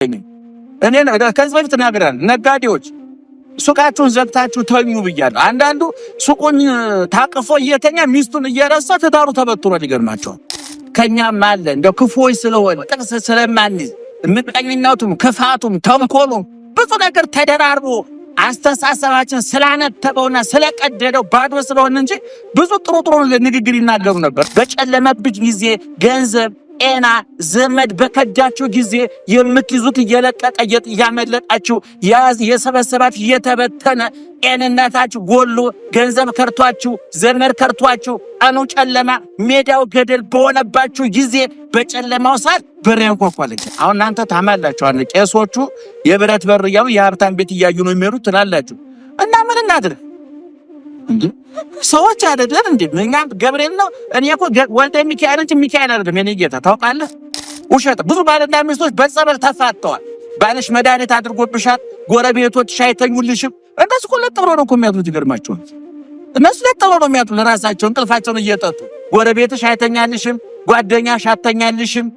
እኔ ከዚህ በፊት እናገራለሁ። ነጋዴዎች ሱቃችሁን ዘግታችሁ ተኙ ብያለሁ። አንዳንዱ ሱቁን ታቅፎ እየተኛ ሚስቱን እየረሳ ትዳሩ ተበትሯል። ይገርማቸዋል። ከኛም አለ እንደ ክፉዎች ስለሆነ ጥቅስ ስለማንይዝ ምቀኝነቱም፣ ክፋቱም፣ ተንኮሉም ብዙ ነገር ተደራርቦ አስተሳሰባችን ስላነተበውና ስለቀደደው ባዶ ስለሆነ እንጂ ብዙ ጥሩ ጥሩ ንግግር ይናገሩ ነበር። በጨለመብሽ ጊዜ ገንዘብ፣ ጤና፣ ዘመድ በከዳችሁ ጊዜ የምትይዙት እየለቀቀ እያመለጣችሁ የሰበሰባችሁ እየተበተነ ጤንነታችሁ ጎሎ ገንዘብ ከርቷችሁ ዘመድ ከርቷችሁ ቀኑ ጨለማ ሜዳው ገደል በሆነባችሁ ጊዜ በጨለማው ሰዓት በር ያንኳኳል። አሁን እናንተ ታማላችሁ። ቄሶቹ የብረት በር እያሉ የሀብታም ቤት እያዩ ነው የሚሄዱት ትላላችሁ። እና ምን እናድርግ? ሰዎች አይደለን እንዴ? እኛም ገብርኤል ነው። እኔ እኮ ወልደ ሚካኤል እንጂ ሚካኤል አይደለም የኔ ጌታ፣ ታውቃለህ። ውሸት። ብዙ ባልና ሚስቶች በጸበል ተፋተዋል። ባልሽ መድኃኒት አድርጎብሻል፣ ጎረቤቶችሽ አይተኙልሽም። እነሱ እኮ ለጥ ብለው ነው እኮ የሚያድሩት። ይገርማቸዋል። እነሱ ለጥ ብለው ነው የሚያድሩት፣ ለራሳቸው እንቅልፋቸውን እየጠጡ። ጎረቤትሽ አይተኛልሽም፣ ጓደኛሽ አተኛልሽም፣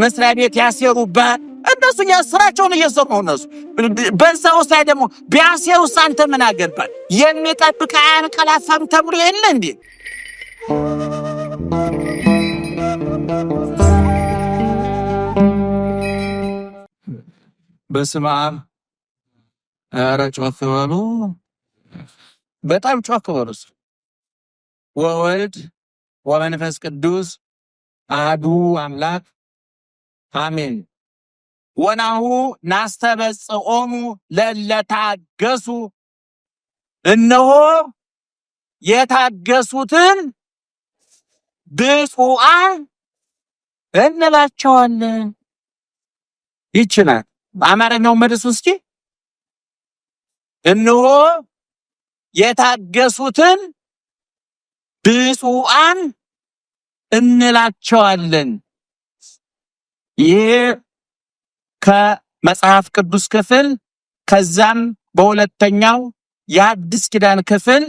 መስሪያ ቤት ያሴሩብሃል። እነሱ ስራቸውን እየሰሩ ነው። እነሱ በዛ ውስጥ ላይ ደግሞ ቢያሴሩስ አንተ ምን አገባህ? የሚጠብቅ አያንቀላፋም ተብሎ የለ እንዴ? በስመ አብ። ኧረ ጮክ በሉ፣ በጣም ጮክ በሉ። ወወልድ ወመንፈስ ቅዱስ አሐዱ አምላክ አሜን። ወናሁ ናስተበጽዖሙ ለእለ ታገሱ፣ እነሆ የታገሱትን ብፁዓን እንላቸዋለን። ይችላል። አማርኛው መልሱ እስኪ። እነሆ የታገሱትን ብፁዓን እንላቸዋለን። ይህ ከመጽሐፍ ቅዱስ ክፍል ከዛም በሁለተኛው የአዲስ ኪዳን ክፍል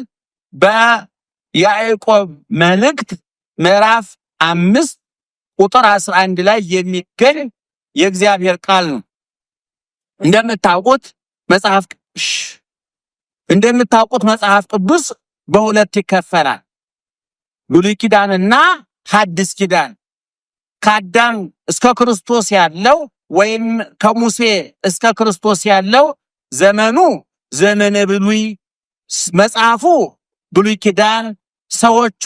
በያዕቆብ መልእክት ምዕራፍ 5 ቁጥር 11 ላይ የሚገኝ የእግዚአብሔር ቃል ነው። እንደምታውቁት መጽሐፍ እንደምታውቁት መጽሐፍ ቅዱስ በሁለት ይከፈላል። ብሉይ ኪዳንና ሐዲስ ኪዳን። ከአዳም እስከ ክርስቶስ ያለው ወይም ከሙሴ እስከ ክርስቶስ ያለው ዘመኑ ዘመነ ብሉይ፣ መጽሐፉ ብሉይ ኪዳን፣ ሰዎቹ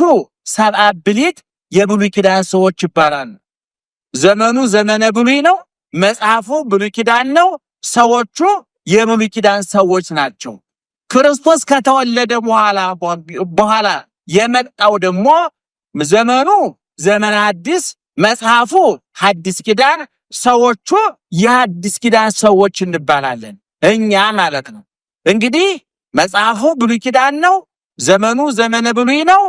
ሰብአ ብሊት የብሉይ ኪዳን ሰዎች ይባላሉ። ዘመኑ ዘመነ ብሉይ ነው። መጽሐፉ ብሉይ ኪዳን ነው። ሰዎቹ የብሉይ ኪዳን ሰዎች ናቸው። ክርስቶስ ከተወለደ በኋላ የመጣው ደግሞ ዘመኑ ዘመነ አዲስ፣ መጽሐፉ ሐዲስ ኪዳን፣ ሰዎቹ የሐዲስ ኪዳን ሰዎች እንባላለን እኛ ማለት ነው። እንግዲህ መጽሐፉ ብሉይ ኪዳን ነው። ዘመኑ ዘመነ ብሉይ ነው።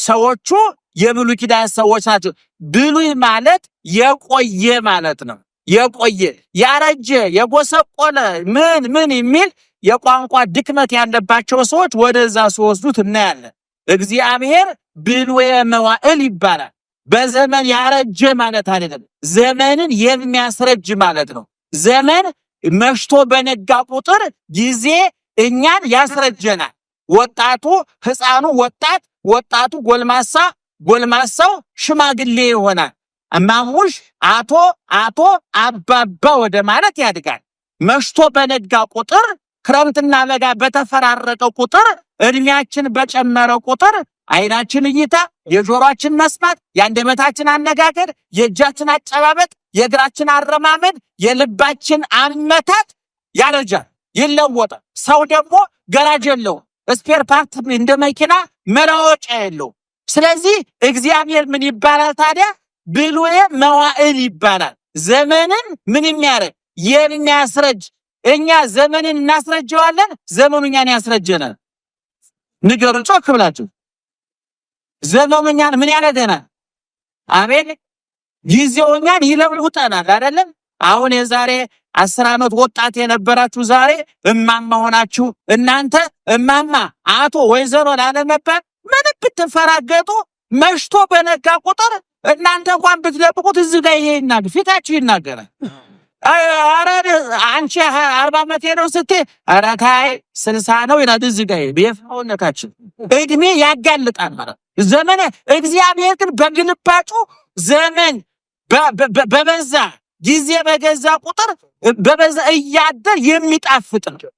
ሰዎቹ የብሉይ ኪዳን ሰዎች ናቸው። ብሉይ ማለት የቆየ ማለት ነው። የቆየ፣ ያረጀ፣ የጎሰቆለ ምን ምን የሚል የቋንቋ ድክመት ያለባቸው ሰዎች ወደዛ ሲወስዱት እናያለን። እግዚአብሔር ብሉየ መዋዕል ይባላል። በዘመን ያረጀ ማለት አይደለም። ዘመንን የሚያስረጅ ማለት ነው። ዘመን መሽቶ በነጋ ቁጥር ጊዜ እኛን ያስረጀናል። ወጣቱ ሕፃኑ ወጣት፣ ወጣቱ ጎልማሳ፣ ጎልማሳው ሽማግሌ ይሆናል። እማሙሽ አቶ አቶ አባባ ወደ ማለት ያድጋል። መሽቶ በነጋ ቁጥር፣ ክረምትና በጋ በተፈራረቀ ቁጥር፣ እድሜያችን በጨመረ ቁጥር አይናችን እይታ፣ የጆሮአችን መስማት፣ የአንደበታችን አነጋገር፣ የእጃችን አጨባበጥ፣ የእግራችን አረማመድ፣ የልባችን አመታት ያረጃል፣ ይለወጣል። ሰው ደግሞ ገራጅ የለው፣ spare part እንደ መኪና መለወጫ የለው። ስለዚህ እግዚአብሔር ምን ይባላል ታዲያ? ብሉየ መዋዕል ይባላል። ዘመንን ምን የሚያደርግ? የሚያስረጅ። እኛ ዘመንን እናስረጀዋለን፣ ዘመኑ እኛን ያስረጀናል። ንገሩን ጮክ ብላችሁ። ዘመኑ እኛን ምን ያደርገናል? አቤት ጊዜው እኛን ይለውጠናል። አይደለም? አሁን የዛሬ 10 ዓመት ወጣት የነበራችሁ ዛሬ እማማ ሆናችሁ እናንተ እማማ አቶ ወይዘሮ ላለመባል ምንም ብትንፈራገጡ መሽቶ በነጋ ቁጥር እናንተ እንኳን ብትደብቁት እዚህ ጋር ይሄ ይናገር፣ ፊታችሁ ይናገራል። ኧረ አንቺ 40 ዓመቴ ነው ስትይ ኧረ ታይ 60 ነው ይላል። እዚህ ጋር የሰውነታችን እድሜ ያጋልጣል ማለት ዘመነ። እግዚአብሔር ግን በግልባጩ ዘመን በበዛ ጊዜ በገዛ ቁጥር በበዛ እያደር የሚጣፍጥ ነው።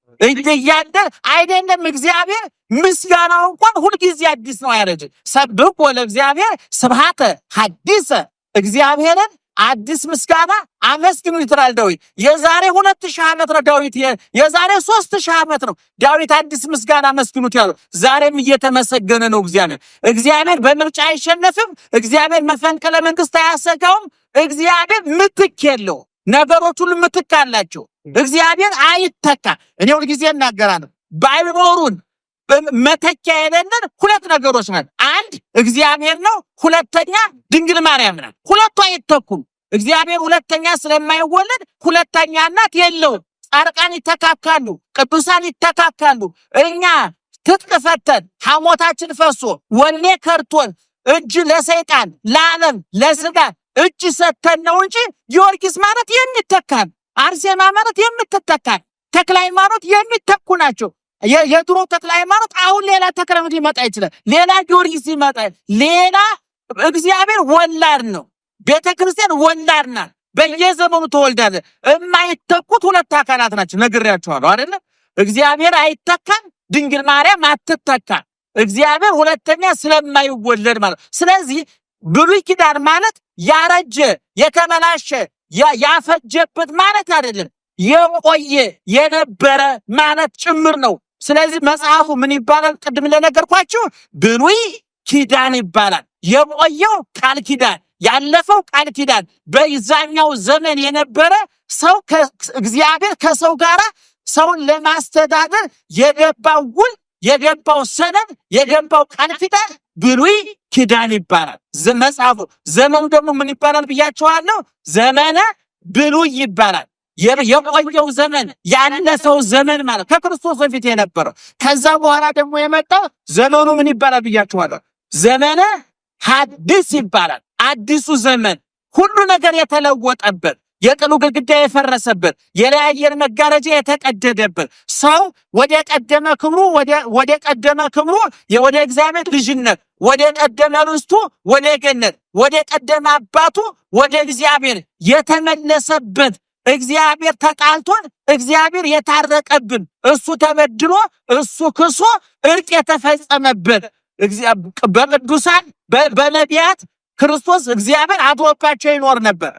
እያደር አይደለም እግዚአብሔር ምስጋናው እንኳን ሁልጊዜ አዲስ ነው ያለች። ሰብሕዎ ለእግዚአብሔር ስብሐተ ሐዲሰ፣ እግዚአብሔርን አዲስ ምስጋና አመስግኑ ይላል ዳዊት። የዛሬ 2000 ዓመት ነው ዳዊት፣ የዛሬ 3000 ዓመት ነው ዳዊት አዲስ ምስጋና አመስግኑት ያለው። ዛሬም እየተመሰገነ ነው እግዚአብሔር። እግዚአብሔር በምርጫ አይሸነፍም። እግዚአብሔር መፈንቅለ መንግስት አያሰጋውም። እግዚአብሔር ምትክ የለው። ነገሮች ሁሉ ምትክ አላቸው። እግዚአብሔር አይተካ። እኔ ሁልጊዜ እናገራለሁ፣ ባይኖሩን መተኪያ የሌለን ሁለት ነገሮች ናት። አንድ እግዚአብሔር ነው፣ ሁለተኛ ድንግል ማርያም ናት። ሁለቱ አይተኩም። እግዚአብሔር ሁለተኛ ስለማይወለድ ሁለተኛ እናት የለውም። ጻድቃን ይተካካሉ፣ ቅዱሳን ይተካካሉ። እኛ ትጥቅ ፈተን ሐሞታችን ፈሶ ወኔ ከርቶን እጅ ለሰይጣን ለዓለም ለስጋ እጅ ሰተን ነው እንጂ ጊዮርጊስ ማለት የሚተካን፣ አርሴማ ማለት የምትተካን፣ ተክለ ሃይማኖት የሚተኩ ናቸው። የድሮ ተክለ ሃይማኖት አሁን ሌላ ተክለ ሃይማኖት ሊመጣ ይችላል። ሌላ ጊዮርጊስ ሊመጣ ሌላ። እግዚአብሔር ወላድ ነው። ቤተ ክርስቲያን ወላድ ናት። በየዘመኑ ትወልዳለች። የማይተኩት ሁለት አካላት ናቸው። ነግሬያቸዋለሁ አይደለ? እግዚአብሔር አይተካም፣ ድንግል ማርያም አትተካም። እግዚአብሔር ሁለተኛ ስለማይወለድ ማለት። ስለዚህ ብሉይ ኪዳን ማለት ያረጀ የተበላሸ ያፈጀበት ማለት አይደለም። የቆየ የነበረ ማለት ጭምር ነው። ስለዚህ መጽሐፉ ምን ይባላል? ቅድም ለነገርኳችሁ ብሉይ ኪዳን ይባላል። የቆየው ቃል ኪዳን፣ ያለፈው ቃል ኪዳን፣ በዛኛው ዘመን የነበረ ሰው እግዚአብሔር ከሰው ጋር ሰውን ለማስተዳደር የገባው ውል፣ የገባው ሰነድ፣ የገባው ቃል ኪዳን ብሉይ ኪዳን ይባላል። መጽሐፉ ዘመኑ ደግሞ ምን ይባላል ብያቸዋለሁ? ዘመነ ብሉይ ይባላል። የቆየው ዘመን፣ ያለፈው ዘመን ማለት ከክርስቶስ በፊት የነበረው። ከዛ በኋላ ደግሞ የመጣው ዘመኑ ምን ይባላል ብያቸዋለሁ? ዘመነ ሐዲስ ይባላል። አዲሱ ዘመን ሁሉ ነገር የተለወጠበት፣ የጥሉ ግድግዳ የፈረሰበት፣ የለያየን መጋረጃ የተቀደደበት፣ ሰው ወደ ቀደመ ክብሩ፣ ወደ ቀደመ ክብሩ፣ ወደ እግዚአብሔር ልጅነት፣ ወደ ቀደመ ርስቱ፣ ወደ ገነት፣ ወደ ቀደመ አባቱ ወደ እግዚአብሔር የተመለሰበት፣ እግዚአብሔር ተጣልቶን እግዚአብሔር የታረቀብን፣ እሱ ተበድሎ እሱ ክሶ እርቅ የተፈጸመበት፣ በቅዱሳን በነቢያት ክርስቶስ እግዚአብሔር አድሮባቸው ይኖር ነበር።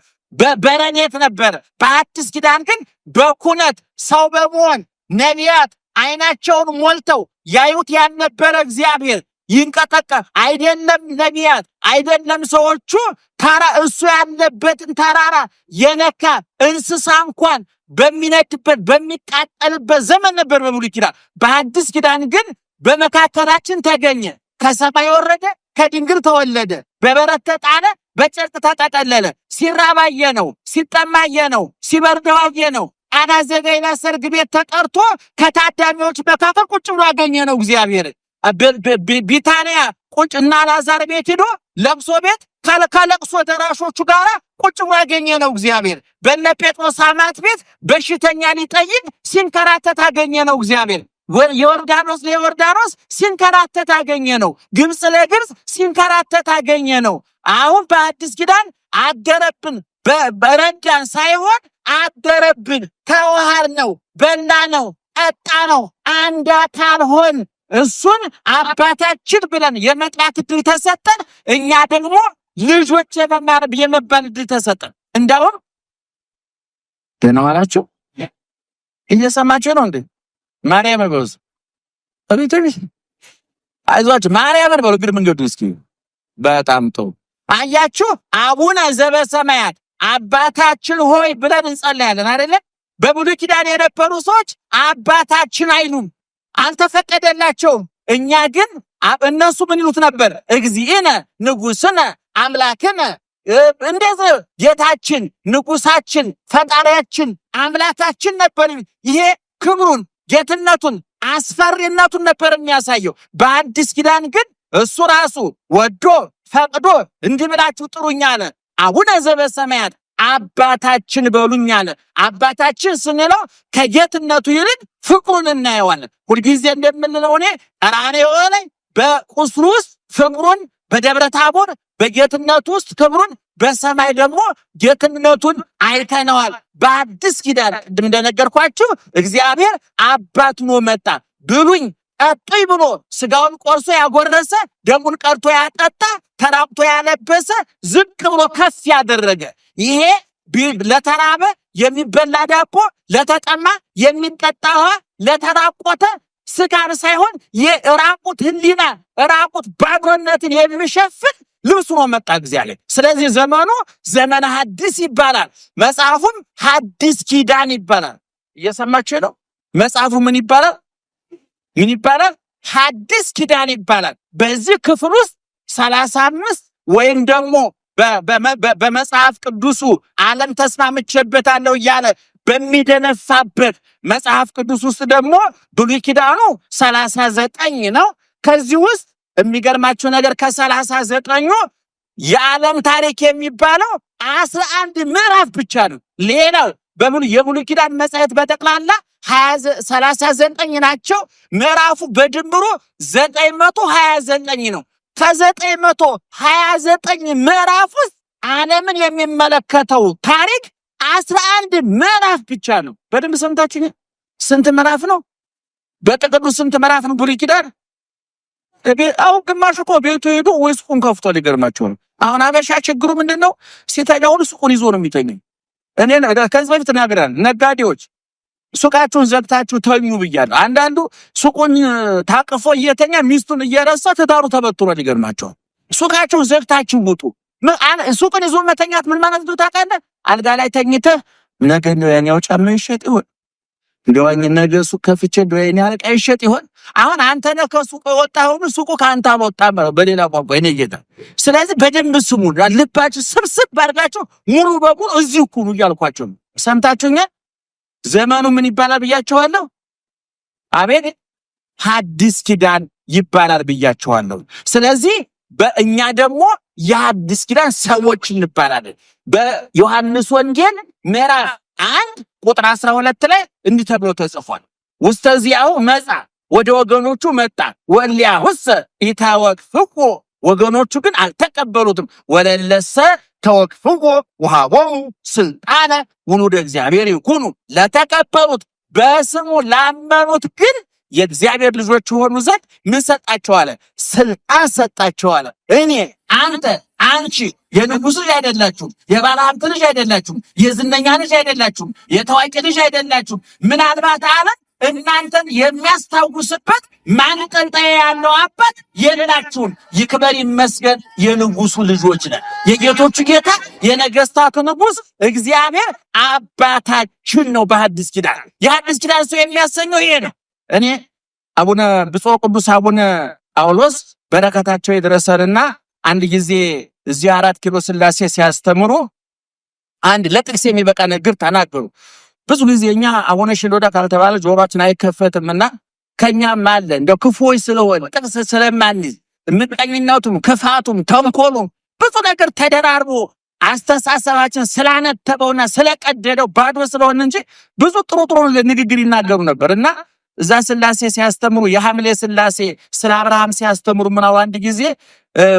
በረኔት ነበር። በአዲስ ኪዳን ግን በኩነት ሰው በመሆን ነቢያት ዓይናቸውን ሞልተው ያዩት ያልነበረ እግዚአብሔር ይንቀጠቀ አይደለም፣ ነቢያት አይደለም ሰዎቹ ተራ እሱ ያለበትን ተራራ የነካ እንስሳ እንኳን በሚነድበት በሚቃጠልበት ዘመን ነበር በብሉይ ኪዳን። በአዲስ ኪዳን ግን በመካከላችን ተገኘ። ከሰማይ ወረደ፣ ከድንግል ተወለደ፣ በበረት ተጣለ፣ በጨርቅ ተጠቀለለ። ሲራብ አየነው፣ ሲጠማ አየነው፣ ሲበርደው አየነው። ቃና ዘገሊላ ሰርግ ቤት ተጠርቶ ከታዳሚዎች መካከል ቁጭ ብሎ አገኘነው እግዚአብሔር። ቢታንያ ቁጭ እና አልዓዛር ቤት ሄዶ ለቅሶ ቤት ከለቅሶ ደራሾቹ ጋር ቁጭ ብሎ አገኘነው እግዚአብሔር። በነ ጴጥሮስ አማት ቤት በሽተኛ ሊጠይቅ ሲንከራተት አገኘነው እግዚአብሔር። ዮርዳኖስ ለዮርዳኖስ ሲንከራተት አገኘነው። ግብፅ ለግብፅ ሲንከራተት አገኘነው። አሁን በአዲስ ኪዳን አደረብን፣ በረዳን ሳይሆን አደረብን፣ ተዋሃድ ነው፣ በላ ነው፣ ጠጣ ነው፣ አንድ አካል ሆን። እሱን አባታችን ብለን የመጥራት ዕድል ተሰጠን። እኛ ደግሞ ልጆች የመባል ዕድል ተሰጠን። እንዳውም ደህና ዋላችሁ። እየሰማችሁ ነው እንዴ? ማርያምን በሉ። አቤት አቤት፣ አይዟችሁ ማርያምን በሉ። ግን መንገዱ እስኪ በጣም ጥሩ አያችሁ። አቡነ ዘበሰማያት አባታችን ሆይ ብለን እንጸልያለን አይደለ? በብሉይ ኪዳን የነበሩ ሰዎች አባታችን አይሉም፣ አልተፈቀደላቸውም። እኛ ግን እነሱ ምን ይሉት ነበር? እግዚእነ፣ ንጉስነ፣ አምላክነ፣ እንደዚህ ጌታችን፣ ንጉሳችን፣ ፈጣሪያችን፣ አምላካችን ነበር። ይሄ ክብሩን፣ ጌትነቱን፣ አስፈሪነቱን ነበር የሚያሳየው። በአዲስ ኪዳን ግን እሱ ራሱ ወዶ ፈቅዶ እንዲህ ብላችሁ ጥሩኝ አለ። አቡነ ዘበሰማያት አባታችን በሉኝ አለ። አባታችን ስንለው ከጌትነቱ ይልቅ ፍቅሩን እናየዋለን። ሁልጊዜ እንደምንለው እኔ ቀራንዮ ላይ በቁስሉ ውስጥ ፍቅሩን፣ በደብረ ታቦር በጌትነቱ ውስጥ ክብሩን፣ በሰማይ ደግሞ ጌትነቱን አይተነዋል። በአዲስ ኪዳን ቅድም እንደነገርኳችሁ እግዚአብሔር አባት ሆኖ መጣ። ብሉኝ ጠጡኝ ብሎ ስጋውን ቆርሶ ያጎረሰ፣ ደሙን ቀድቶ ያጠጣ፣ ተራቁቶ ያለበሰ፣ ዝቅ ብሎ ከፍ ያደረገ፣ ይሄ ለተራበ የሚበላ ዳቦ፣ ለተጠማ የሚጠጣ ውሃ፣ ለተራቆተ ስጋን ሳይሆን የራቁት ሕሊና ራቁት ባዶነትን የሚሸፍን ልብስ ሆኖ መጣ እግዚአብሔር። ስለዚህ ዘመኑ ዘመነ ሐዲስ ይባላል። መጽሐፉም ሐዲስ ኪዳን ይባላል። እየሰማችሁ ነው? መጽሐፉ ምን ይባላል? ምን ይባላል? ሐዲስ ኪዳን ይባላል። በዚህ ክፍል ውስጥ 35 ወይም ደግሞ በመጽሐፍ ቅዱሱ ዓለም ተስማምቼበታለሁ እያለ በሚደነፋበት መጽሐፍ ቅዱስ ውስጥ ደግሞ ብሉይ ኪዳኑ 39 ነው። ከዚህ ውስጥ የሚገርማችሁ ነገር ከ39ኙ የዓለም ታሪክ የሚባለው 11 ምዕራፍ ብቻ ነው። ሌላው የብሉይ ኪዳን መጻሕፍት በጠቅላላ 39 ናቸው። ምዕራፉ በድምሩ 929 ነው። ከ929 ምዕራፍ ውስጥ ዓለምን የሚመለከተው ታሪክ 11 ምዕራፍ ብቻ ነው። በደንብ ሰምታችሁ፣ ስንት ምዕራፍ ነው? በጥቅሉ ስንት ምዕራፍ ነው ብሉይ ኪዳን? አሁን ግማሽ እኮ ቤቱ ሄዶ ወይ ሱቁን ከፍቶ ሊገርማችሁ ነው። አሁን አበሻ ችግሩ ምንድን ነው? ሲተኛ ሁሉ ሱቁን ይዞ ነው የሚተኛው። እኔ ከዚህ በፊት ተናግሬያለሁ። ነጋዴዎች ሱቃችሁን ዘግታችሁ ተኙ ብያለሁ። አንዳንዱ ሱቁን ታቅፎ እየተኛ ሚስቱን እየረሳ ትዳሩ ተበትኗል። ይገርማቸዋል። ሱቃችሁን ዘግታችሁ ውጡ። ሱቅን ይዞ መተኛት ምን ማለት ነው ታውቃለህ? አልጋ ላይ ተኝተህ ነገ ነው ያኛው ጫማ ይሸጥ ይሆን፣ እንደው ነገ ሱቅ ከፍቼ እንደው የኔ አለቃ ይሸጥ ይሆን? አሁን አንተ ነህ ከሱቅ የወጣኸው፣ ሱቁ ከአንተ አልወጣም ነው በሌላ ቋንቋ የኔ ጌታ። ስለዚህ በደንብ ስሙ፣ ልባችሁ ስብስብ አድርጋችሁ ሙሉ በሙሉ እዚሁ ኩኑ እያልኳቸው ነው። ሰምታችሁኛል? ዘመኑ ምን ይባላል ብያችኋለሁ? አቤት፣ ሐዲስ ኪዳን ይባላል ብያችኋለሁ። ስለዚህ በእኛ ደግሞ የሐዲስ ኪዳን ሰዎች እንባላለን። በዮሐንስ ወንጌል ምዕራፍ 1 ቁጥር 12 ላይ እንዲህ ተብሎ ተጽፏል። ውስተዚያው መጻ፣ ወደ ወገኖቹ መጣ፣ ወእሊአሁሰ ኢተወክፍዎ፣ ወገኖቹ ግን አልተቀበሉትም። ወለለሰ ተወክፍዎ ወሃቦሙ ስልጣነ ውሉደ እግዚአብሔር ይኩኑ፣ ለተቀበሉት በስሙ ላመኑት ግን የእግዚአብሔር ልጆች የሆኑ ዘንድ ምን ሰጣቸው አለ? ስልጣን ሰጣቸው አለ። እኔ፣ አንተ፣ አንቺ የንጉሥ ልጅ አይደላችሁም፣ የባለ ሀብት ልጅ አይደላችሁም፣ የዝነኛ ልጅ አይደላችሁም፣ የታዋቂ ልጅ አይደላችሁም። ምናልባት አለ እናንተን የሚያስታውስበት ማንጠልጠያ ያለው አባት የሌላችሁም። ይክበር ይመስገን የንጉሱ ልጆች ነን። የጌቶቹ ጌታ የነገስታቱ ንጉስ እግዚአብሔር አባታችን ነው። በሐዲስ ኪዳን የሐዲስ ኪዳን ሰው የሚያሰኘው ይሄ ነው። እኔ አቡነ ብፁዕ ቅዱስ አቡነ ጳውሎስ በረከታቸው የደረሰንና አንድ ጊዜ እዚህ 4 ኪሎ ስላሴ ሲያስተምሩ አንድ ለጥቅስ የሚበቃ ንግግር ተናገሩ። ብዙ ጊዜ እኛ አቡነ ሽኖዳ ካልተባለ ጆሮአችን አይከፈትምና ከኛም አለ እንደ ክፉዎች ስለሆነ ጥቅስ ስለማንይዝ ምቀኝነቱም፣ ክፋቱም፣ ተንኮሉም ብዙ ነገር ተደራርቦ አስተሳሰባችን ስላነተበውና ስለቀደደው ባዶ ስለሆነ እንጂ ብዙ ጥሩ ጥሩ ንግግር ይናገሩ ነበር። እና እዛ ስላሴ ሲያስተምሩ የሐምሌ ስላሴ ስለ አብርሃም ሲያስተምሩ ምናው አንድ ጊዜ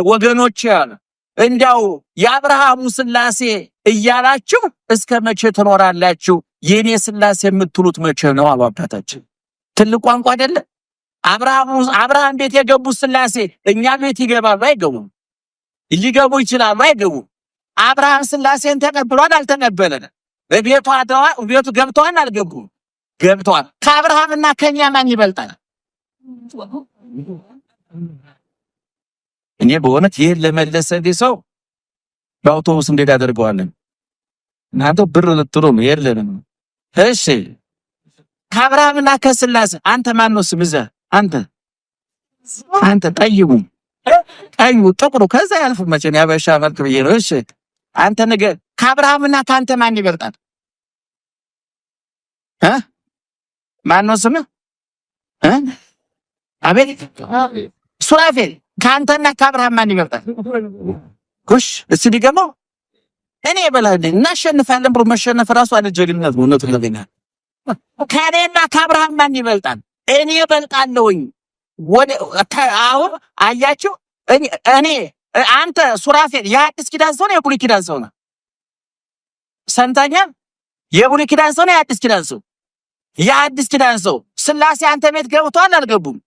ወገኖች ያሉ እንዲያው የአብርሃሙ ስላሴ እያላችሁ እስከ መቼ ትኖራላችሁ? የኔ ስላሴ የምትሉት መቼ ነው አሉ አባታችን። ትልቅ ቋንቋ አይደለ? አብርሃም ቤት የገቡት ስላሴ እኛ ቤት ይገባሉ አይገቡም? ሊገቡ ይችላሉ አይገቡም? አብርሃም ስላሴን ተቀብሏል አልተቀበለን? ቤቱ አድረዋል፣ ቤቱ ገብተዋል አልገቡም? ገብተዋል። ከአብርሃምና ከኛ ማን ይበልጣል? እኔ በእውነት ይህን ለመለሰ ሰው በአውቶቡስ እንዴት ያደርገዋለን? እናንተ ብር ልትሉ ነው፣ የለንም። እሺ፣ ከአብርሃምና ከስላሴ አንተ ማን ነው ስም? እዛ አንተ ጠይሙ፣ ቀዩ፣ ጥቁሩ ከዛ ያልፍ መቼም ያበሻ መልክ ብዬ ነው። እሺ አንተ ነገር ከአብርሃምና ከአንተ ማን ይበልጣል? እ ማን ነው ስምህ? እ አቤት፣ ሱራፌል፣ ከአንተና ከአብርሃም ማን ይበልጣል? ኩሽ እስቲ ድገመው። እኔ የበላይ ነኝ፣ እናሸንፋለን ብሎ መሸነፍ ራሱ አንድ ጀግንነት ነው። እውነቱን ለመናገር ከእኔና ከአብርሃም ማን ይበልጣል? እኔ እበልጣለሁኝ። ወደ አሁን አያችሁ፣ እኔ አንተ ሱራፌል የአዲስ ኪዳን ሰው ነው የብሉይ ኪዳን ሰው ነው? ሰምተኛል? የብሉይ ኪዳን ሰው ነው የአዲስ ኪዳን ሰው? የአዲስ ኪዳን ሰው። ስላሴ አንተ ቤት ገብቷል አልገቡም?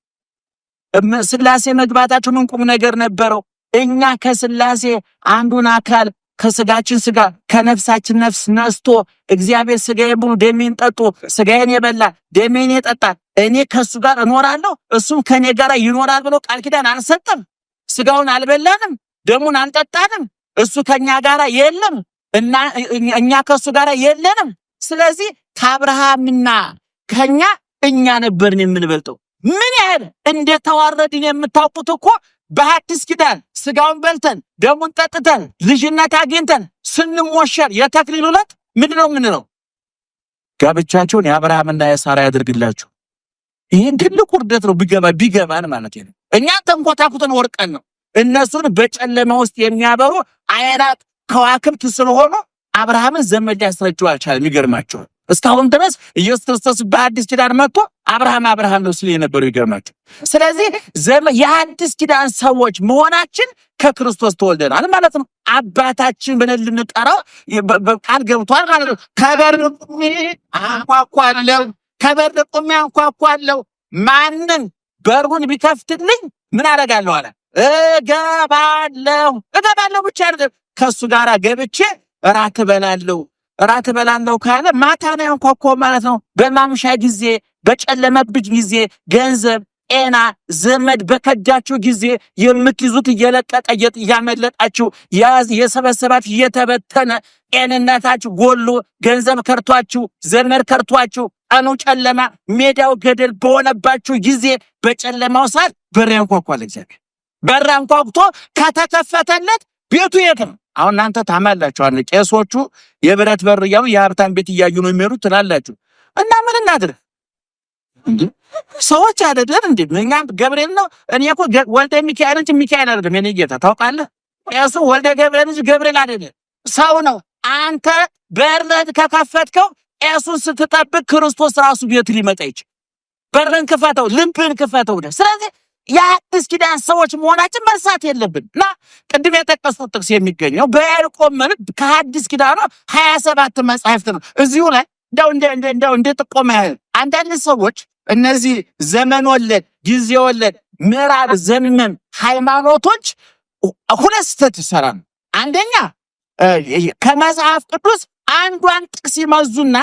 ስላሴ መግባታቸው ምን ቁም ነገር ነበረው? እኛ ከስላሴ አንዱን አካል ከስጋችን ስጋ ከነፍሳችን ነፍስ ነስቶ እግዚአብሔር ስጋዬን ብሉ ደሜን ጠጡ፣ ስጋዬን የበላ ደሜን የጠጣ እኔ ከእሱ ጋር እኖራለሁ እሱም ከእኔ ጋር ይኖራል ብሎ ቃል ኪዳን አልሰጠም። ስጋውን አልበላንም፣ ደሙን አልጠጣንም። እሱ ከኛ ጋር የለም እና እኛ ከእሱ ጋር የለንም። ስለዚህ ከአብርሃምና ከኛ እኛ ነበርን የምንበልጠው። ምን ያህል እንደተዋረድን የምታውቁት እኮ በሐዲስ ኪዳን ስጋውን በልተን ደሙን ጠጥተን ልጅነት አግኝተን ስንሞሸር የተክሊል ዕለት ምንድን ነው የምንለው? ጋብቻቸውን የአብርሃምና የሳራ ያድርግላችሁ። ይህን ትልቅ ውርደት ነው ቢገባን ማለት ነው። እኛ ተንኮታኩተን ወርቀን ነው። እነሱን በጨለማ ውስጥ የሚያበሩ አእላፍ ከዋክብት ስለሆኑ አብርሃምን ዘመድ ሊያስረጀው አልቻለም። ይገርማቸዋል። እስካሁን ድረስ ኢየሱስ ክርስቶስ በአዲስ ኪዳን መጥቶ አብርሃም አብርሃም ነው ሲል የነበረው ይገርማቸው። ስለዚህ የአዲስ ኪዳን ሰዎች መሆናችን ከክርስቶስ ተወልደናል ማለት ነው። አባታችን ብለን ልንጠራው ቃል ገብቷል ማለት ነው። ከበር ቆሜ አንኳኳለሁ፣ ከበር ቆሜ አንኳኳለሁ፣ ማንም በሩን ቢከፍትልኝ ምን አደርጋለሁ አለ፣ እገባለሁ። እገባለሁ ብቻ አይደለም፣ ከእሱ ጋር ገብቼ እራት እበላለሁ። እራት እበላለሁ ካለ ማታ ነው ያንኳኳው ማለት ነው። በማምሻ ጊዜ፣ በጨለመብሽ ጊዜ፣ ገንዘብ፣ ጤና፣ ዘመድ በከዳችሁ ጊዜ የምትይዙት እየለቀቀ እያመለጣችሁ የሰበሰባችሁ እየተበተነ ጤንነታችሁ ጎሎ ገንዘብ ከርቷችሁ ዘመድ ከርቷችሁ ቀኑ ጨለማ ሜዳው ገደል በሆነባችሁ ጊዜ በጨለማው ሰዓት በር ያንኳኳል እግዚአብሔር። በር አንኳኩቶ ከተከፈተለት ቤቱ የት ነው? አሁን እናንተ ታማላችሁ። ቄሶቹ የብረት በር እያሉ የሀብታም ቤት እያዩ ነው የሚሄዱት ትላላችሁ። እና ምን እናድርግ ሰዎች አይደለን እንዴ? እኛም ገብርኤል ነው። እኔ እኮ ወልደ ሚካኤል እንጂ ሚካኤል አይደለም። የኔ ጌታ ታውቃለህ። ቄሱ ወልደ ገብርኤል እንጂ ገብርኤል አይደለም፣ ሰው ነው። አንተ በርን ከከፈትከው ቄሱን ስትጠብቅ ክርስቶስ ራሱ ቤት ሊመጣ ይችላል። በርን ክፈተው፣ ልብን ክፈተው። ስለዚህ የአዲስ ኪዳን ሰዎች መሆናችን መርሳት የለብን እና ቅድም የጠቀስኩት ጥቅስ የሚገኘው በያዕቆብ መልእክት ከአዲስ ኪዳኑ 27 መጻሕፍት ነው። እዚሁ ላይ እንደው እንደ ጥቆማ ያህል አንዳንድ ሰዎች እነዚህ ዘመን ወለድ ጊዜ ወለድ ምዕራብ ዘመን ሃይማኖቶች ሁለት ስህተት ይሰራሉ። አንደኛ ከመጽሐፍ ቅዱስ አንዷን ጥቅስ ይመዙና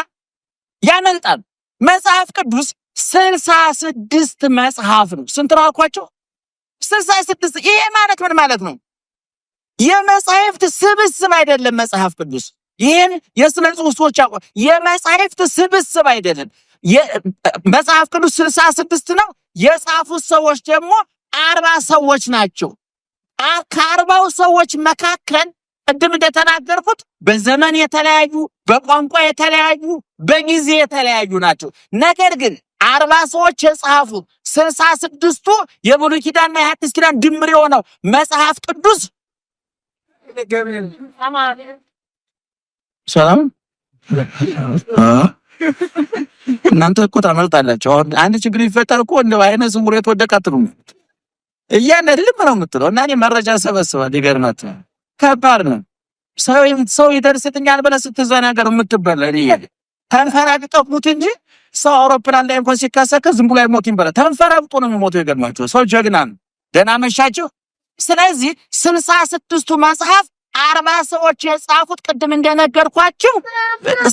ያመልጣሉ። መጽሐፍ ቅዱስ 66 መጽሐፍ ነው። ስንት ነው አልኳቸው? 66። ይሄ ማለት ምን ማለት ነው? የመጻሕፍት ስብስብ አይደለም መጽሐፍ ቅዱስ። ይህን የስነ ጽሑፍ ሰዎች ያውቁ። የመጻሕፍት ስብስብ አይደለም። መጽሐፍ ቅዱስ 66 ነው። የጻፉት ሰዎች ደግሞ 40 ሰዎች ናቸው። ከ40ው ሰዎች መካከል ቅድም እንደተናገርኩት በዘመን የተለያዩ፣ በቋንቋ የተለያዩ፣ በጊዜ የተለያዩ ናቸው። ነገር ግን 40 ሰዎች የጻፉት 66ቱ የብሉይ ኪዳንና የሐዲስ ኪዳን ድምር የሆነው መጽሐፍ ቅዱስ ሰላም እናንተ እኮ ታመልጣላችሁ። አሁን አንድ ችግር ቢፈጠር እኮ እንደው አይነ ስውር የተወደቀ አትሉም እያለ ልብ ነው የምትለው። እና እኔ መረጃ ሰበስባል። ይገርማት ከባድ ነው። ሰው ይደርስልኛል ብለህ ስትዘናገር የምትበላ ተንፈራግጠው ሙት እንጂ ሰው አውሮፕላን ላይ እንኳን ሲከሰከስ ዝም ብሎ አይሞትም። በለ ተንፈራግጦ ነው የሚሞተው። ይገርማችሁ ሰው ጀግና ነው። ደህና መሻችሁ። ስለዚህ 66ቱ መጽሐፍ 40 ሰዎች የጻፉት ቅድም እንደነገርኳችሁ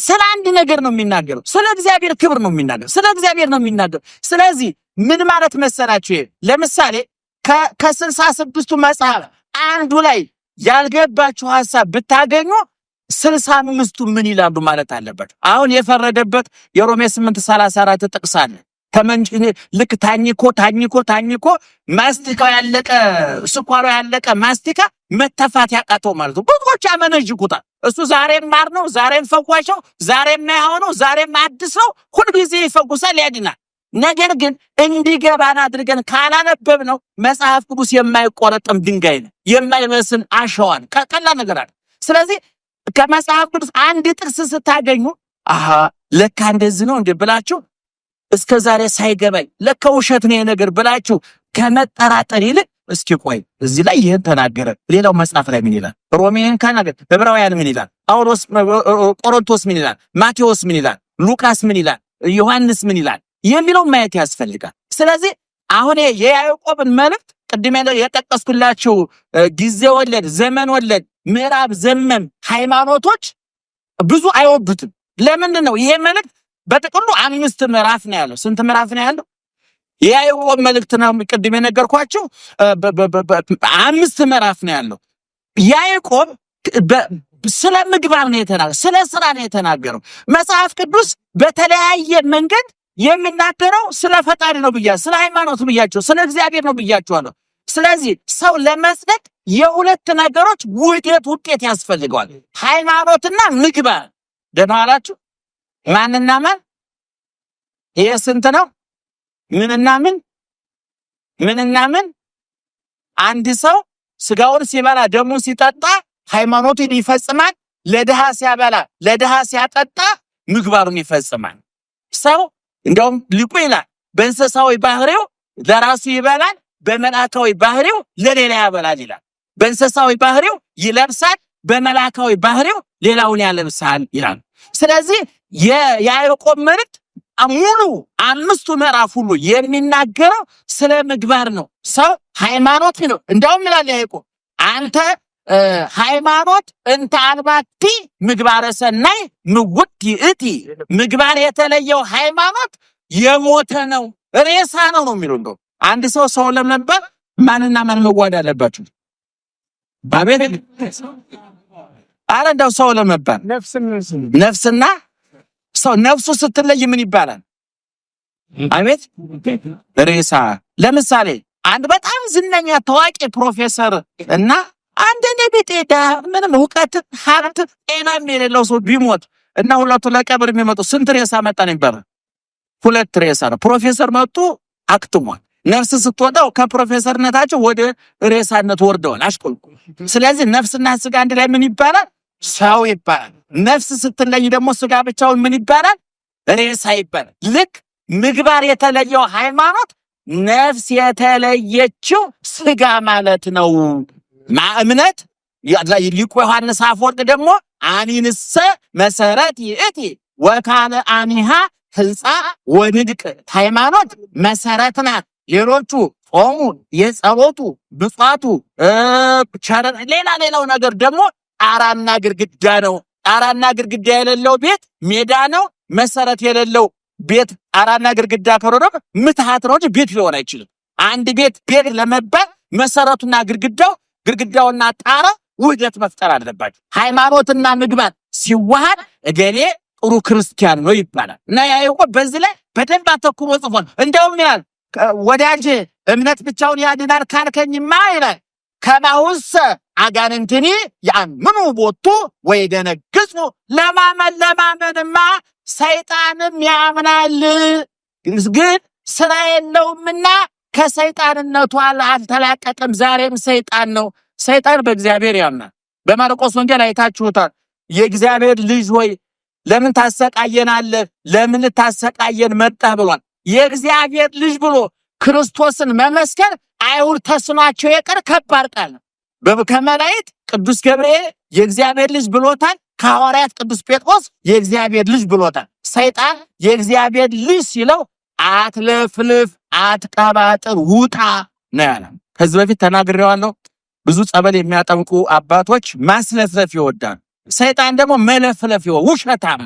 ስለ አንድ ነገር ነው የሚናገረው። ስለ እግዚአብሔር ክብር ነው የሚናገረው። ስለ እግዚአብሔር ነው የሚናገረው። ስለዚህ ምን ማለት መሰላችሁ? ይሄ ለምሳሌ ከ66ቱ መጽሐፍ አንዱ ላይ ያልገባችሁ ሐሳብ ብታገኙ 65ቱ ምን ይላሉ ማለት አለበት። አሁን የፈረደበት የሮሜ 8:34 ጥቅስ አለ። ተመንጭ ልክ ታኝኮ ታኝኮ ታኝኮ ማስቲካው ያለቀ ስኳሩ ያለቀ ማስቲካ መተፋት ያቃተው ማለት ነው። ብዙዎች ያመነዥኩታል። እሱ ዛሬም ማር ነው፣ ዛሬም ፈዋሽ ነው፣ ዛሬም ሕያው ነው፣ ዛሬም አዲስ ነው። ሁልጊዜ ይፈውሳል፣ ያድናል። ነገር ግን እንዲገባን አድርገን ካላነበብነው መጽሐፍ ቅዱስ የማይቆረጥም ድንጋይ ነው፣ የማይመስል አሸዋን ቀላል ነገር አለ። ስለዚህ ከመጽሐፍ ቅዱስ አንድ ጥቅስ ስታገኙ አሃ ለካ እንደዚህ ነው እንዴ ብላችሁ እስከ ዛሬ ሳይገባኝ ለካ ውሸት ነው ነገር ብላችሁ ከመጠራጠር ይልቅ እስኪ ቆይ እዚህ ላይ ይህን ተናገረ፣ ሌላው መጽሐፍ ላይ ምን ይላል? ሮሜን ካናገር፣ ዕብራውያን ምን ይላል? ጳውሎስ ቆሮንቶስ ምን ይላል? ማቴዎስ ምን ይላል? ሉቃስ ምን ይላል? ዮሐንስ ምን ይላል የሚለው ማየት ያስፈልጋል። ስለዚህ አሁን የያዕቆብን መልእክት ቅድም የጠቀስኩላችሁ ጊዜ ወለድ፣ ዘመን ወለድ፣ ምዕራብ ዘመን ሃይማኖቶች ብዙ አይወዱትም። ለምንድን ነው ይሄ መልእክት? በጥቅሉ 5 ምዕራፍ ነው ያለው። ስንት ምዕራፍ ነው ያለው? የያዕቆብ መልእክት ነው ቅድም የነገርኳችሁ 5 ምዕራፍ ነው ያለው። ያዕቆብ ስለ ምግባር ነው የተናገረው፣ ስለ ስራ ነው የተናገረው። መጽሐፍ ቅዱስ በተለያየ መንገድ የሚናገረው ስለ ፈጣሪ ነው ብያ፣ ስለ ሃይማኖት ብያቸው፣ ስለ እግዚአብሔር ነው ብያቸዋለሁ። ስለዚህ ሰው ለመጽደቅ የሁለት ነገሮች ውህደት ውጤት ያስፈልገዋል፣ ሃይማኖትና ምግባር። ደህና ዋላችሁ። ማንና ማን? ይሄ ስንት ነው? ምንና ምን? ምንና ምን? አንድ ሰው ስጋውን ሲበላ ደሙን ሲጠጣ ሃይማኖቱን ይፈጽማል። ለድሃ ሲያበላ ለድሃ ሲያጠጣ ምግባሩን ይፈጽማል። ሰው እንደውም ሊቁ ይላል በእንስሳዊ ባህሪው ለራሱ ይበላል፣ በመላካዊ ባህሪው ለሌላ ያበላል ይላል። በእንስሳዊ ባህሪው ይለብሳል፣ በመላካዊ ባህሪው ሌላውን ያለብሳል ይላል። ስለዚህ የያዕቆብ መልእክት ሙሉ 5ቱ ምዕራፍ ሁሉ የሚናገረው ስለ ምግባር ነው። ሰው ሃይማኖት ነው። እንደውም ይላል ያዕቆብ አንተ ሃይማኖት እንተ አልባቲ ምግባረ ሰናይ ምውት ይእቲ፣ ምግባር የተለየው ሃይማኖት የሞተ ነው፣ ሬሳ ነው ነው የሚለው። እንደው አንድ ሰው ሰው ለመባል ማንና ማን መዋሃድ አለባቸው? አቤት አረ እንደው ሰው ለመባል ነፍስና ሰው ነፍሱ ስትለይ ምን ይባላል? አቤት ሬሳ። ለምሳሌ አንድ በጣም ዝነኛ ታዋቂ ፕሮፌሰር እና አንድ ቢጤ ምንም እውቀት ሀብት ጤናም የሌለው ሰው ቢሞት እና ሁለቱ ለቀብር የሚመጡ ስንት ሬሳ መጣ ነው የሚባለው? 2 ሬሳ ነው። ፕሮፌሰር መጡ አክትሟል። ነፍስ ስትወጣው ከፕሮፌሰርነታቸው ወደ ሬሳነት ወርደዋል፣ አሽቆልቁ። ስለዚህ ነፍስና ስጋ አንድ ላይ ምን ይባላል? ሰው ይባላል። ነፍስ ስትለይ ደግሞ ስጋ ብቻውን ምን ይባላል? ሬሳ ይባላል። ልክ ምግባር የተለየው ሃይማኖት ነፍስ የተለየችው ስጋ ማለት ነው። እምነት ሊቁ ዮሐንስ አፈወርቅ ደግሞ አሚንሰ መሰረት ይእቲ ወካለ አኒሃ ህንፃ ወንድቅ፣ ሃይማኖት መሰረት ናት። ሌሎቹ ጾሙ፣ የጸሎቱ፣ ብጽዋቱ፣ ሌላ ሌላው ነገር ደግሞ ጣራና ግድግዳ ነው። ጣራና ግድግዳ የሌለው ቤት ሜዳ ነው። መሰረት የሌለው ቤት ጣራና ግድግዳ ከሆነ ምትሃት ነው እንጂ ቤት ሊሆን አይችልም። አንድ ቤት ቤት ለመባል መሰረቱና ግድግዳው ግድግዳውና ጣራ ውህደት መፍጠር አለባቸው። ሃይማኖትና ምግባር ሲዋሃድ እገሌ ጥሩ ክርስቲያን ነው ይባላል። እና ያዕቆብ በዚህ ላይ በደንብ አተኩሮ ጽፏል። እንደውም ይላል ወዳጄ እምነት ብቻውን ያድናል ካልከኝማ ይላል ከማሁሰ አጋንንትኒ ያምኑ ቦቱ ወይደነግጹ። ለማመን ለማመንማ ሰይጣንም ያምናል፣ ግን ስራ የለውምና ከሰይጣንነቱ አልተላቀቀም። ዛሬም ሰይጣን ነው። ሰይጣን በእግዚአብሔር ያምናል። በማርቆስ ወንጌል አይታችሁታል። የእግዚአብሔር ልጅ ሆይ ለምን ታሰቃየናለህ? ለምን ታሰቃየን መጣህ ብሏል። የእግዚአብሔር ልጅ ብሎ ክርስቶስን መመስከር አይሁድ ተስኗቸው የቀር ከባድ ቃል ነው። ከመላእክት ቅዱስ ገብርኤል የእግዚአብሔር ልጅ ብሎታል። ከሐዋርያት ቅዱስ ጴጥሮስ የእግዚአብሔር ልጅ ብሎታል። ሰይጣን የእግዚአብሔር ልጅ ሲለው አትለፍልፍ፣ አትቀባጥር፣ ውጣ ነው ያለ። ከዚህ በፊት ተናግሬዋለሁ። ብዙ ጸበል የሚያጠምቁ አባቶች ማስለፍለፍ ይወዳል። ሰይጣን ደግሞ መለፍለፍ ይወ ውሸታም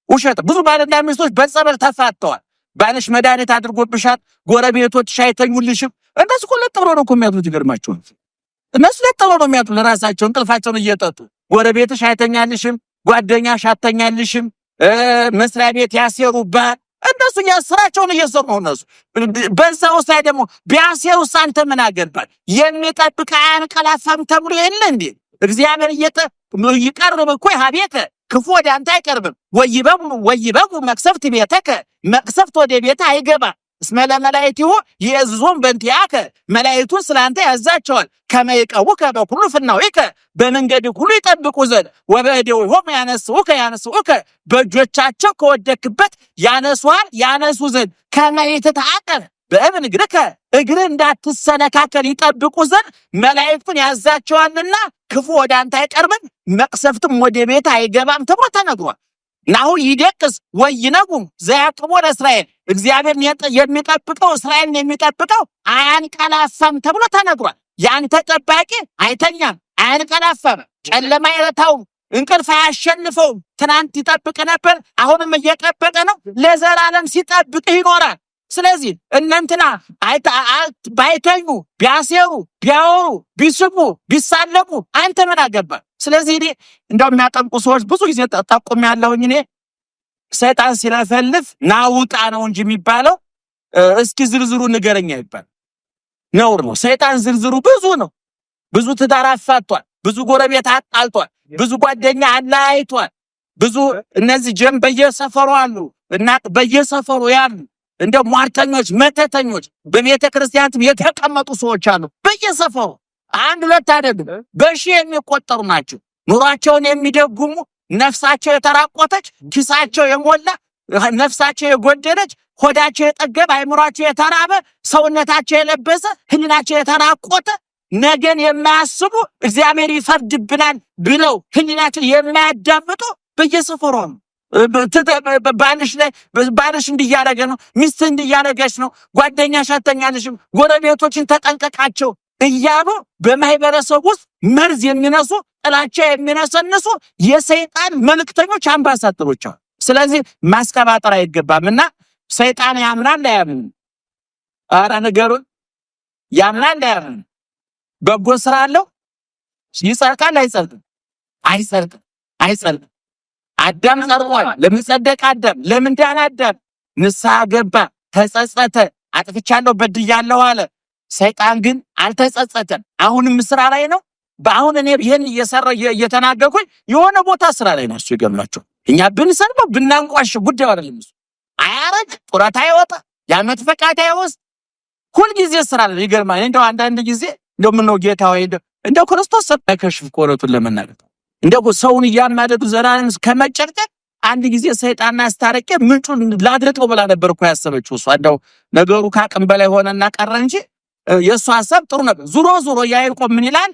ውሸት። ብዙ ባልና ሚስቶች በጸበል ተፋተዋል። ባልሽ መድኃኒት አድርጎብሻል፣ ጎረቤቶችሽ አይተኙልሽም። እነሱ እኮ ለጥ ብለው ነው እኮ የሚያድሩት። ይገርማቸዋል። እነሱ ለጥ ብለው ነው የሚያድሩት፣ ለራሳቸው እንቅልፋቸውን እየጠጡ። ጎረቤትሽ አይተኛልሽም፣ ጓደኛሽ አተኛልሽም፣ መስሪያ ቤት ያሴሩብሃል። እነሱ ስራቸውን እየሰሩ ነው። እነሱ በዛው ሳይ ደግሞ ቢያሴሩስ አንተ ምን አገባህ? የሚጠብቅ አያንቀላፋም ተብሎ የለ እንዴ? እግዚአብሔር ይቀርብ እኮ ሀቤተ ክፉ ወደ አንተ አይቀርብም። ወይበጉ መቅሰፍት ቤተከ መቅሰፍት ወደ ቤተ አይገባ። እስመ ለመላእክቲሁ ይእዝዞሙ በእንቲአከ፣ መላእክቱን ስላንተ ያዛቸዋል። ከመ ይዕቀቡከ በኩሉ ፍናዊከ፣ በመንገድ ሁሉ ይጠብቁ ዘንድ። ወበእደዊሆሙ ያነስኡከ ያነስኡከ፣ በእጆቻቸው ከወደክበት ያነሱሃል ያነሱ ዘንድ። ከመ ኢትትዐቀብ በእብን እግርከ፣ እግርህ እንዳትሰነካከል ይጠብቁ ዘንድ መላእክቱን ያዛቸዋልና ክፉ ወደ አንተ አይቀርብም፣ መቅሰፍትም ወደ ቤት አይገባም ተብሎ ተነግሯል። ናሁ ይደቅስ ወይነጉም ዘያቅቦ ለእስራኤል፣ እግዚአብሔር የሚጠብቀው እስራኤልን የሚጠብቀው አያንቀላፋም ተብሎ ተነግሯል። ያንተ ጠባቂ አይተኛም፣ አያንቀላፋም፣ ጨለማ አይረታውም፣ እንቅልፍ አያሸንፈውም። ትናንት ይጠብቅ ነበር፣ አሁንም እየጠበቀ ነው። ለዘላለም ሲጠብቅህ ይኖራል። ስለዚህ እነንትና ባይተኙ፣ ቢያሴሩ፣ ቢያወሩ፣ ቢስሙ፣ ቢሳለቁ አንተ ምን አገባ? ስለዚህ እኔ እንደው የሚያጠምቁ ሰዎች ብዙ ጊዜ ጠቁም ያለሁኝ እኔ ሰይጣን ሲለፈልፍ ናውጣ ነው እንጂ የሚባለው እስኪ ዝርዝሩ ንገረኛ ይባል ነውር ነው። ሰይጣን ዝርዝሩ ብዙ ነው። ብዙ ትዳር አፋቷል። ብዙ ጎረቤት አጣልቷል። ብዙ ጓደኛ አለያይቷል። ብዙ እነዚህ ጀም በየሰፈሩ አሉ እና በየሰፈሩ ያሉ እንደ ሟርተኞች፣ መተተኞች በቤተ ክርስቲያን የተቀመጡ ሰዎች አሉ። በየሰፈሩ አንድ ሁለት አይደሉም፣ በሺህ የሚቆጠሩ ናቸው። ኑሯቸውን የሚደጉሙ፣ ነፍሳቸው የተራቆተች፣ ኪሳቸው የሞላ፣ ነፍሳቸው የጎደለች፣ ሆዳቸው የጠገበ፣ አይምሯቸው የተራበ፣ ሰውነታቸው የለበሰ፣ ሕሊናቸው የተራቆተ፣ ነገን የማያስቡ፣ እግዚአብሔር ይፈርድብናል ብለው ሕሊናቸው የማያዳምጡ በየሰፈሩ አሉ። ባልሽ ላይ ባልሽ እንዲያረገ ነው፣ ሚስት እንዲያረገች ነው፣ ጓደኛሽ አተኛልሽም፣ ጎረቤቶችን ተጠንቀቃቸው እያሉ በማህበረሰብ ውስጥ መርዝ የሚነሱ፣ ጥላቻ የሚነሰንሱ የሰይጣን መልእክተኞች አምባሳደሮች አሉ። ስለዚህ ማስቀባጠር አይገባም እና ሰይጣን ያምናል አያምንም? ኧረ ንገሩን። ያምናል አያምንም? በጎ ስራ አለው? ይጸድቃል አይጸድቅም? አይጸድቅም፣ አይጸድቅም። አዳም ጸድቋል። ለምን ጸደቀ አዳም? ለምን ዳነ አዳም? ንስሐ ገባ፣ ተጸጸተ፣ አጥፍቻለሁ በድያለሁ አለ። ሰይጣን ግን አልተጸጸተም። አሁንም ስራ ላይ ነው። በአሁን እኔ ይህን እየሰራ እየተናገርኩኝ የሆነ ቦታ ስራ ላይ ነው እሱ። ይገርማቸው። እኛ ብንሰድበው ብናንቋሽ ጉዳዩ አይደለም። እሱ አያረጅ፣ ጡረታ አይወጣ፣ የዓመት ፈቃድ አይወስድ፣ ሁልጊዜ ስራ ላይ ይገርማል። እንደው አንዳንድ ጊዜ እንደው ምነው ጌታ ወይ እንደው ክርስቶስ ሰባከሽፍ ቆረቱን ለመናገር እንደው ሰውን እያማደዱ ዘላለም ከመጨቅጨቅ አንድ ጊዜ ሰይጣን አስታረቄ ምንጩን ላድርቀው ብላ ነበር እኮ ያሰበችው እሷ። እንደው ነገሩ ከአቅም በላይ ሆነና ቀረ እንጂ የእሱ ሀሳብ ጥሩ ነበር። ዙሮ ዙሮ ያዕቆብ ምን ይላል?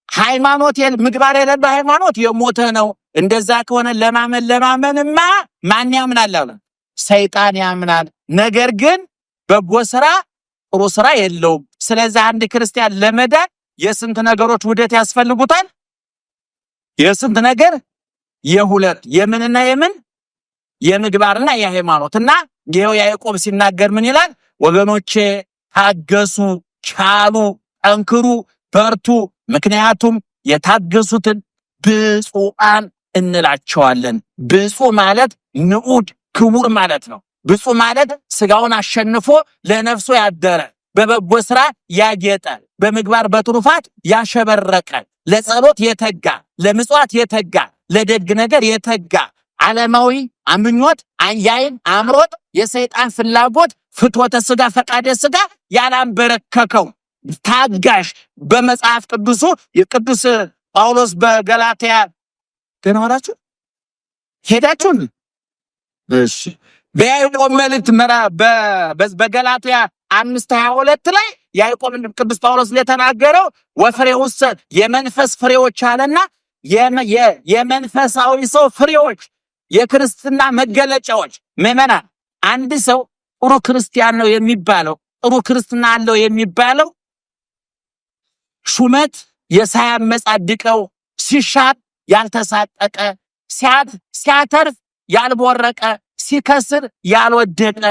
ሃይማኖት ምግባር የሌለው ሃይማኖት የሞተ ነው። እንደዛ ከሆነ ለማመን ለማመንማ ማን ያምናል አለ? ሰይጣን ያምናል። ነገር ግን በጎ ስራ ጥሩ ስራ የለውም። ስለዚህ አንድ ክርስቲያን ለመዳን የስንት ነገሮች ውህደት ያስፈልጉታል? የስንት ነገር? የሁለት፣ የምንና የምን? የምግባርና የሃይማኖት። እና ይኸው ያዕቆብ ሲናገር ምን ይላል? ወገኖቼ ታገሱ፣ ቻሉ፣ ጠንክሩ፣ በርቱ። ምክንያቱም የታገሱትን ብፁዓን እንላቸዋለን። ብፁዕ ማለት ንዑድ ክቡር ማለት ነው። ብፁዕ ማለት ስጋውን አሸንፎ ለነፍሱ ያደረ፣ በበጎ ስራ ያጌጠ፣ በምግባር በትሩፋት ያሸበረቀ፣ ለጸሎት የተጋ፣ ለምጽዋት የተጋ፣ ለደግ ነገር የተጋ፣ ዓለማዊ አምኞት፣ የዓይን አምሮት፣ የሰይጣን ፍላጎት፣ ፍትወተ ስጋ፣ ፈቃደ ስጋ ያላንበረከከው ታጋሽ። በመጽሐፍ ቅዱሱ የቅዱስ ጳውሎስ በገላትያ ደህና ዋላችሁ ሄዳችሁን? እሺ፣ በያዕቆብ መልእክት በገላትያ 5:22 ላይ ያዕቆብ ቅዱስ ጳውሎስ እንደተናገረው ወፍሬውሰ የመንፈስ ፍሬዎች አለና የመንፈሳዊ ሰው ፍሬዎች፣ የክርስትና መገለጫዎች። ምዕመናን፣ አንድ ሰው ጥሩ ክርስቲያን ነው የሚባለው፣ ጥሩ ክርስትና አለው የሚባለው ሹመት የሳያመጻድቀው፣ ሲሻር ያልተሳጠቀ፣ ሲያተርፍ ያልቦረቀ፣ ሲከስር ያልወደቀ፣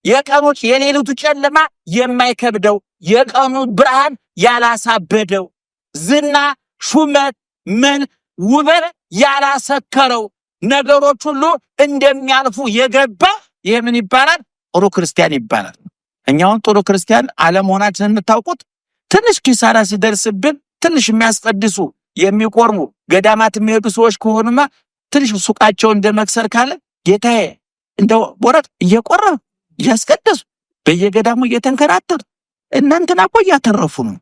የቀኑ የሌሊቱ ጨለማ የማይከብደው፣ የቀኑ ብርሃን ያላሳበደው፣ ዝና፣ ሹመት፣ ምን ውበት ያላሰከረው፣ ነገሮች ሁሉ እንደሚያልፉ የገባ ይህ ምን ይባላል? ጥሩ ክርስቲያን ይባላል። እኛውን ጥሩ ክርስቲያን አለመሆናችንን የምታውቁት ትንሽ ኪሳራ ሲደርስብን ትንሽ የሚያስቀድሱ፣ የሚቆርሙ፣ ገዳማት የሚሄዱ ሰዎች ከሆኑማ ትንሽ ሱቃቸው እንደ መክሰር ካለ ጌታዬ እንደው ቦረት እየቆረብ እያስቀደሱ በየገዳሙ እየተንከራተቱ እናንተና እኮ እያተረፉ ነው።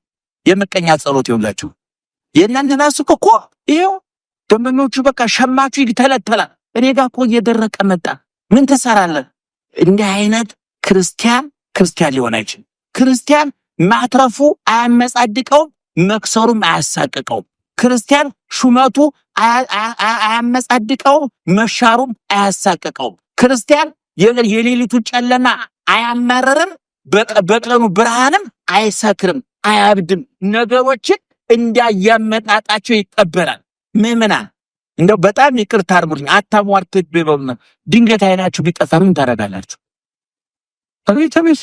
የምቀኛ ጸሎት ይውላችሁ። የእናንተና ሱቅ እኮ ይኸው ደንበኞቹ በቃ ሸማቹ ይተለተላል። እኔ ጋር እኮ እየደረቀ መጣ። ምን ትሰራለህ? እንዲህ አይነት ክርስቲያን ክርስቲያን ሊሆን አይችልም። ክርስቲያን ማትረፉ አያመጻድቀውም፣ መክሰሩም አያሳቅቀውም። ክርስቲያን ሹመቱ አያመጻድቀውም፣ መሻሩም አያሳቅቀውም። ክርስቲያን የሌሊቱ ጨለማ አያማርርም፣ በቀኑ ብርሃንም አይሰክርም፣ አያብድም። ነገሮችን እንዳያመጣጣቸው ይቀበላል። ምዕመናን እንደው በጣም ይቅርታ አድርጉልኝ፣ አታሟርት በሉና ድንገት አይናችሁ ቢጠፋ ምን ታደርጋላችሁ? አቤት አቤት!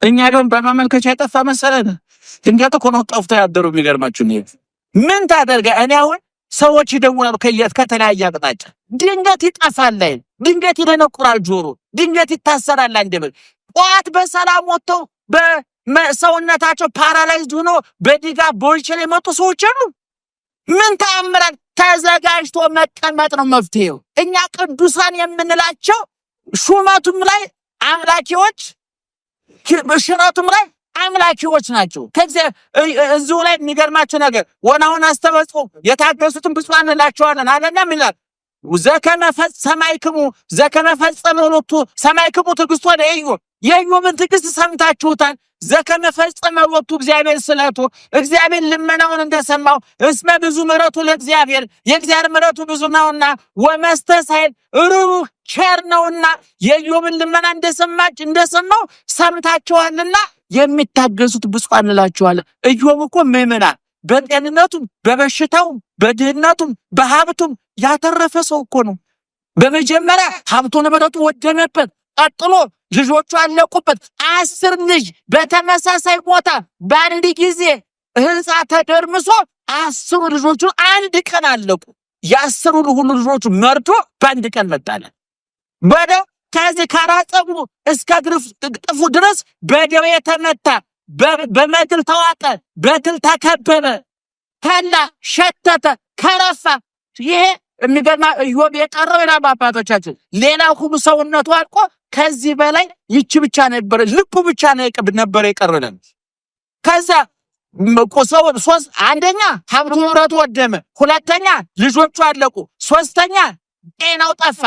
እኛ ደግሞ በማመልከቻ የጠፋ መሰለን። ድንገት እኮ ነው ጠፍቶ ያደሩ። የሚገርማችሁ ምን ታደርገ? እኔ አሁን ሰዎች ይደውላሉ ከየት ከተለያየ አቅጣጫ። ድንገት ይጠፋል፣ ላይ ድንገት ይደነቁራል ጆሮ፣ ድንገት ይታሰራል አንደበት። ጠዋት በሰላም ወጥተው በሰውነታቸው paralyzed ሆኖ በድጋፍ በዊልቸር የመጡ ሰዎች አሉ። ምን ተአምራል! ተዘጋጅቶ መቀመጥ ነው መፍትሄው። እኛ ቅዱሳን የምንላቸው ሹመቱም ላይ አምላኪዎች፣ ሽረቱም ላይ አምላኪዎች ናቸው። ከዚያ እዚሁ ላይ የሚገርማቸው ነገር ወናሁን አስተበጽሑ የታገሱትን ብፁዓን እንላቸዋለን አለና ምን ይላል? ዘከመ ሰማዕክሙ ዘከመ ፈጸመ ሎቱ ሰማዕክሙ ትዕግሥቶ ለኢዮብ፣ የኢዮብን ትዕግስት ሰምታችሁታል። ዘከመ ፈጸመ ሎቱ እግዚአብሔር ስለቱ፣ እግዚአብሔር ልመናውን እንደሰማው፣ እስመ ብዙ ምሕረቱ ለእግዚአብሔር፣ የእግዚአብሔር ምሕረቱ ብዙ ነውና፣ ወመስተሳይል ርኅሩህ ቸር ነውና፣ የኢዮብን ልመና እንደሰማች እንደሰማው ሰምታችኋልና የሚታገሱት ብፁዓን እንላቸዋለን። ኢዮብ እኮ ምዕመናን በጤንነቱም በበሽታውም በድህነቱም በሀብቱም ያተረፈ ሰው እኮ ነው። በመጀመሪያ ሀብቱ ንብረቱ ወደመበት፣ ቀጥሎ ልጆቹ አለቁበት። 10 ልጅ በተመሳሳይ ቦታ በአንድ ጊዜ ህንፃ ተደርምሶ 10ሩ ልጆቹ አንድ ቀን አለቁ። የ10ሩ ሁሉ ልጆቹ መርዶ በአንድ ቀን መጣለ። በደው ከዚህ ከራስ ፀጉሩ እስከ እግር ጥፍሩ ድረስ በደዌ የተመታ፣ በመድል ተዋጠ፣ በትል ተከበበ፣ ተላ፣ ሸተተ፣ ከረፋ። ይሄ የሚገርማ ኢዮብ የቀረው ይላሉ አባቶቻችን። ሌላ ሁሉ ሰውነቱ አልቆ ከዚህ በላይ ይቺ ብቻ ነበረ፣ ልቡ ብቻ ነበረ የቀረለን። ከዛ ሰው ሶስት አንደኛ ሀብቱ ንብረቱ ወደመ፣ ሁለተኛ ልጆቹ አለቁ፣ ሶስተኛ ጤናው ጠፋ።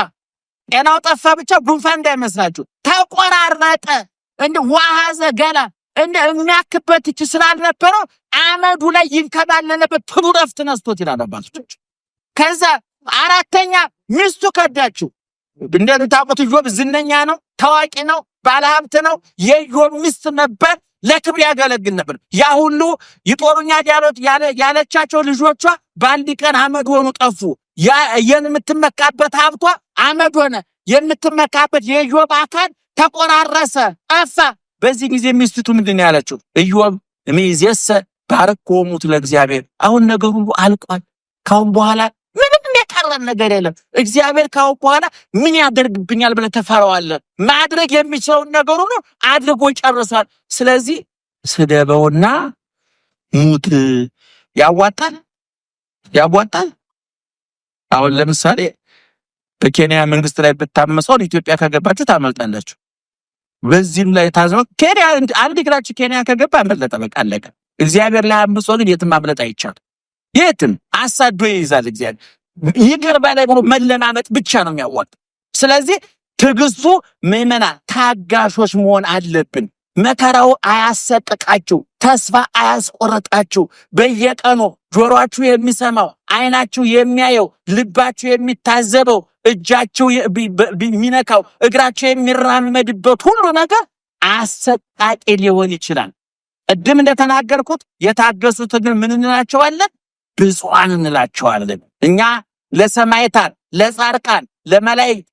ጤናው ጠፋ ብቻ ጉንፋን እንዳይመስላችሁ ተቆራረጠ። እንደ ዋሃዘ ገላ እንደ የሚያክበት እች ስላልነበረው አመዱ ላይ ይንከባለለበት ትሉ ረፍት ነስቶት ይላል አባቶች። ከዛ አራተኛ ሚስቱ ከዳችው። እንደምታውቁት ኢዮብ ዝነኛ ነው፣ ታዋቂ ነው፣ ባለሀብት ነው። የኢዮብ ሚስት ነበር፣ ለክብር ያገለግል ነበር። ያ ሁሉ ይጦሩኛል ያለቻቸው ልጆቿ በአንድ ቀን አመድ ሆኑ፣ ጠፉ። የምትመካበት ሀብቷ አመድ ሆነ። የምትመካበት የኢዮብ አካል ተቆራረሰ፣ ጠፋ። በዚህ ጊዜ ሚስቱ ምንድን ነው ያለችው? ኢዮብ እምይእዜሰ ባርኮሙ ለእግዚአብሔር። አሁን ነገር ሁሉ አልቋል። ካሁን በኋላ ምንም የቀረን ነገር የለም። እግዚአብሔር ካሁን በኋላ ምን ያደርግብኛል ብለህ ትፈራዋለህ። ማድረግ የሚችለውን ነገር ሁሉ አድርጎ ጨርሷል። ስለዚህ ስደበውና ሙት። ያዋጣል፣ ያዋጣል። አሁን ለምሳሌ በኬንያ መንግስት ላይ ብታመሰው ኢትዮጵያ ከገባችሁ ታመልጣላችሁ። በዚህም ላይ ታዝነው ኬንያ አንድ እግራችሁ ኬንያ ከገባ አመለጠ፣ በቃ አለቀ። እግዚአብሔር ላይ አምጾ ግን የትም ማምለጥ አይቻልም። የትም አሳዶ ይይዛል እግዚአብሔር። ይቅር በላይ ብሎ መለማመጥ ብቻ ነው የሚያዋጣ። ስለዚህ ትዕግስቱ ምዕመናን ታጋሾች መሆን አለብን። መከራው አያሰቅቃችሁ፣ ተስፋ አያስቆርጣችሁ። በየቀኑ ጆሮአችሁ የሚሰማው፣ ዓይናችሁ የሚያየው፣ ልባችሁ የሚታዘበው፣ እጃችሁ የሚነካው፣ እግራችሁ የሚራመድበት ሁሉ ነገር አሰቃቂ ሊሆን ይችላል። ቅድም እንደተናገርኩት የታገሱት ግን ምን እንላቸዋለን? ብፁዓን እንላቸዋለን። እኛ ለሰማዕታት፣ ለጻድቃን፣ ለመላእክት፣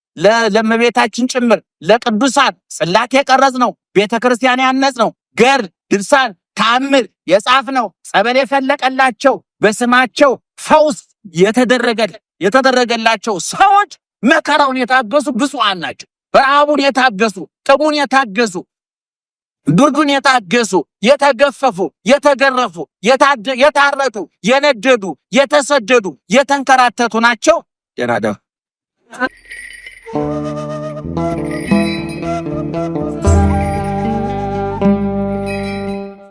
ለእመቤታችን ጭምር ለቅዱሳን ጽላት የቀረጽ ነው፣ ቤተ ክርስቲያን ያነጽ ነው፣ ገር ድርሳን ተአምር የጻፍ ነው፣ ጸበል የፈለቀላቸው በስማቸው ፈውስ የተደረገላቸው ሰዎች መከራውን የታገሱ ብፁዓን ናቸው። ረሃቡን የታገሱ፣ ጥሙን የታገሱ፣ ብርዱን የታገሱ፣ የተገፈፉ፣ የተገረፉ፣ የታረቱ፣ የነደዱ፣ የተሰደዱ፣ የተንከራተቱ ናቸው። ደህና ደሩ።